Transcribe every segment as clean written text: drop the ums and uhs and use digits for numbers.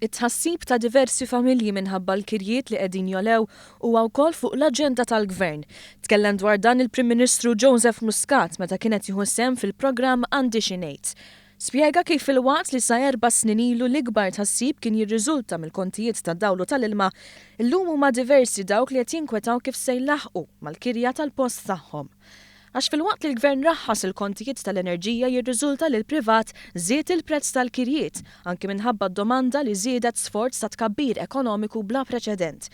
It-tħassib ta' diversi familji minħabba l-kirjiet li qegħdin jogħlew huwa wkoll fuq l-aġenda tal-Gvern. Tkellem dwar dan il-Prim Ministru Joseph Muscat meta kien qed jieħu sehem fil-programm Għandi Xi Ngħid. Spjega kif filwaqt li sa erba' snin ilu l-ikbar tħassib kien jirriżulta mill-kontijiet tad-dawl u tal-ilma, illum huma diversi dawk li qed jinkwetaw kif se jlaħħqu mal-kirja tal-post tagħhom. Għax filwaqt li l-Gvern raħħas il-kontijiet tal-enerġija jirriżulta li l-privat żied il-prezz tal-kirjiet, anki minħabba d-domanda li żiedet sforz ta' tkabbir ekonomiku bla preċedent.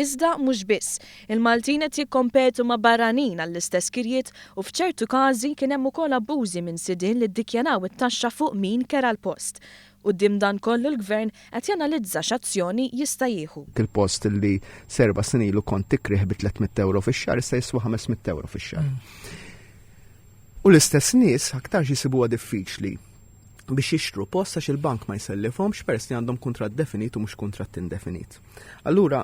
Iżda mhux biss. Il-Maltin qed jikkompetu ma' barranin għall-istess kirjiet u f'ċertu każi kien hemm ukoll abbużi minn sidien li ddikjaraw it-taxxa fuq min kera l-post. Quddiem dan kollu l-Gvern qed janalizza x'azzjoni jista' jieħu. Il-post li serba snin ilu kont tikrih bi 300 euro fix-xahar issa jiswa 500 euro fix-xahar. U l-istess nies aktarx jisibuha diffiċli biex jixtru post għax il-bank ma jsellifhomx peress li għandhom kuntratt definit u mhux kuntratt indefinit. Allura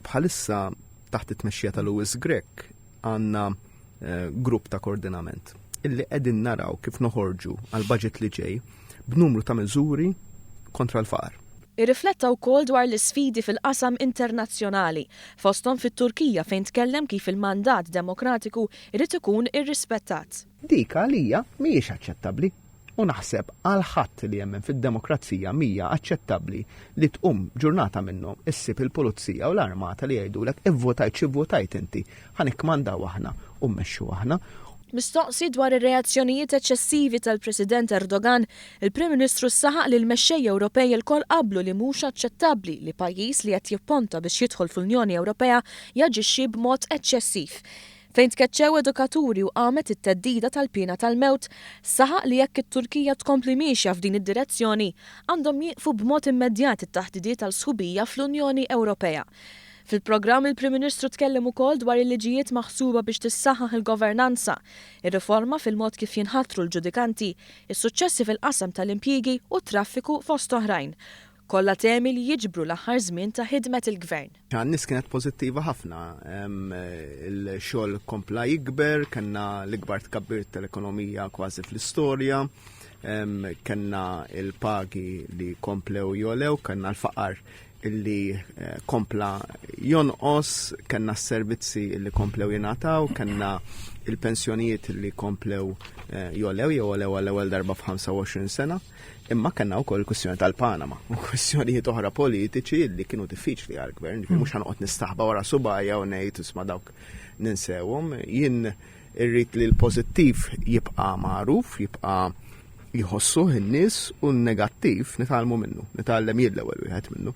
bħalissa taħt it-tmexxija ta' Louis Grech għandna eh, grupp ta' koordinament illi qegħdin naraw kif noħorġu għal budget li ġej b'numru ta' miżuri kontra l-faqar. Irrifletta wkoll dwar l-isfidi fil-qasam internazzjonali, fosthom fit-Turkija fejn tkellem kif il-mandat demokratiku jrid ikun irrispettat. Dik għalija mhijiex aċċettabbli. U naħseb għal ħadd li jemmen fid-demokrazija mhija aċċettabbli li tqum ġurnata minnhom issib il-pulizija u l-armata li jgħidulek ivvotajt x'ivvotajt inti, ħa nikkmandaw aħna u mmexxu aħna. Mistoqsi dwar ir-reazzjonijiet eċċessivi tal-President Erdogan, il-Prim Ministru saħaq li l-mexxejja Ewropej ilkoll qablu li mhux aċċettabbli li pajjiż li qed jipponta biex jidħol fl-Unjoni Ewropea jaġixxi b'mod eċċessiv. Fejn tkeċċew edukaturi u qamet it-theddida tal-piena tal-mewt, saħaq li jekk it-Turkija tkompli miexja f'din id-direzzjoni, għandhom jieqfu b'mod immedjat it-taħdidiet għal sħubija fl-Unjoni Ewropea. Fil-programm il-Prim Ministru tkellem ukoll dwar il-liġijiet maħsuba biex tissaħħaħ il-governanza, ir-riforma fil-mod kif jinħatru l-ġudikanti, is-suċċessi fil-qasam tal-impjiegi u t-traffiku fost oħrajn. Kollha temi li jiġbru l-aħħar żmien ta' ħidmet il-Gvern. Għan-nies kienet pożittiva ħafna. Il-xogħol kompla jikber, kellna l-ikbar tkabbir tal-ekonomija kważi fl-istorja, kellna il-pagi li komplew jolew, kellna l-faqar illi eh, kompla jonqos, kellna s-servizzi illi komplew jingħataw, kellna il-pensjonijiet illi komplew eh, jolew jew jolew għall-ewwel darba f'25 sena, imma kellna wkoll il-kwistjoni tal-Panama u kwistjonijiet oħra politiċi li kienu diffiċli għall-gvern, mm. mhux ħanqod nistaħba wara subajja u ngħid isma' dawk ninsewhom. Jien irrid li l-pożittiv jibqa' magħruf, jibqa' jħossuh in-nies u n-negattiv nitgħallmu minnu, nitgħallem jien l-ewwel wieħed minnu.